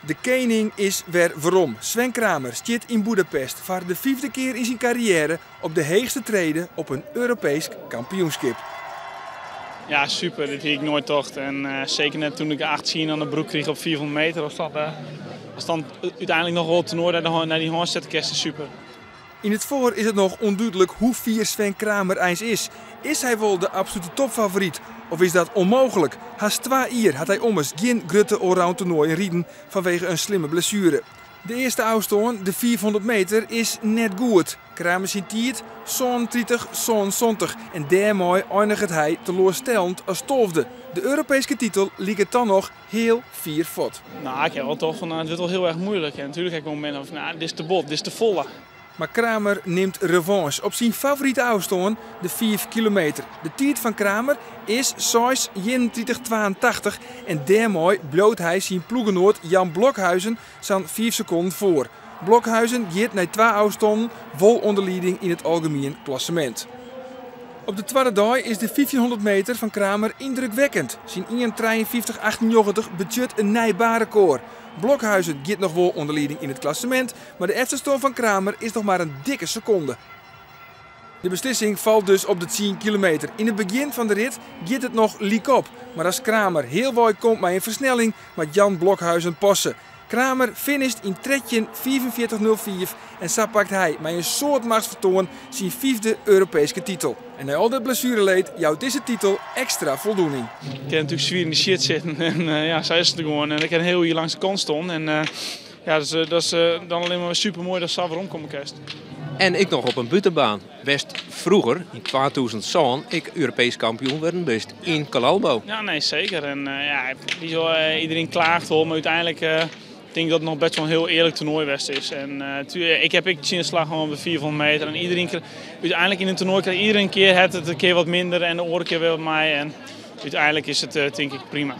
De kening is wer werom. Sven Kramer stiet yn Boedapest foar de fyfde kear yn syn karriêre op de heechste trede op in Europeesk kampioenskip. Ja, super. Dit hie ik noait tocht. En seker net doe't ik 8-10 oan de broek krige op 400 meter. As dan úteinlik noch wol it toernoai nei dy hân sette kinst, is super. Yn it foar is it noch ûndúdlik hoe fier Sven Kramer eins is. Is hy wol de absolute topfavoryt of is dat ûnmooglik? Hast 2 jier hat hy ommers gjin grutte allround toernoaien riden fanwege in slimme blessuere. De earste ôfstân, de 500 meter, is net goed. Kramer syn tiid 37,77 en dêrmei einiget hy teloarstellend as 12e. De Europeeske titel liket dan noch hiel fier fuort. Nou, ik ha wol tocht fan, nou, it wurdt wol hiel erch muoilik. En natuerlik ha ik mominten fan, nou, dit is te bot, dit is te folle. Mar Kramer nimt revanche op syn favorite ôfstân, de 5 kilometer. De tiid fan Kramer is 6:31,82 en dêrmei bliuwt hy syn ploechgenoat Jan Blokhuijsen sa'n 5 sekonden foar. Blokhuijsen giet nei 2 ôfstannen wol oan de lieding yn it algemien klassemint. Op de twadde dei is de 1500 meter fan Kramer yndrukwekkend. Syn 1:53,98 betsjut in nij baanrekôr. Blokhuijsen giet noch wol oan de lieding yn it klassemint, mar de efterstân fan Kramer is noch mar in dikke sekonde. De beslissing falt dus op de 10 kilometer. Yn it begjin fan de rit giet it noch lykop, mar as Kramer healwei komt mei in fersnelling, moat Jan Blokhuijsen passe. Kramer finisht yn 13:45,05 en sa pakt hy mei in soad machtsfertoan syn 5e Europeeske titel. En nei al dat blessuereleed jout dizze titel ekstra foldoening. Ik kin natuerlik swier yn de shit sitten en ja, sa is it gewoan. En ik kin hiel jier langs de kant stond en ja, dat is dan allinnich mar supermoai dat sa werom komme kinst. En ik noch op in bûtenbaan. West froeger, yn 2007, ik Europeesk kampioen wurden bist yn Collalbo. Ja, nee, seker. En ja, die zo iedereen klaagt wel, maar uiteindelijk denk ik dat het nog best wel een heel eerlijk toernooi west is. En ik heb ik 10 slag gewoon op de 400 meter. En iedereen, uiteindelijk in een toernooi krijgt iedereen een keer het, het een keer wat minder en de andere keer weer wat mij. En uiteindelijk is het denk ik prima.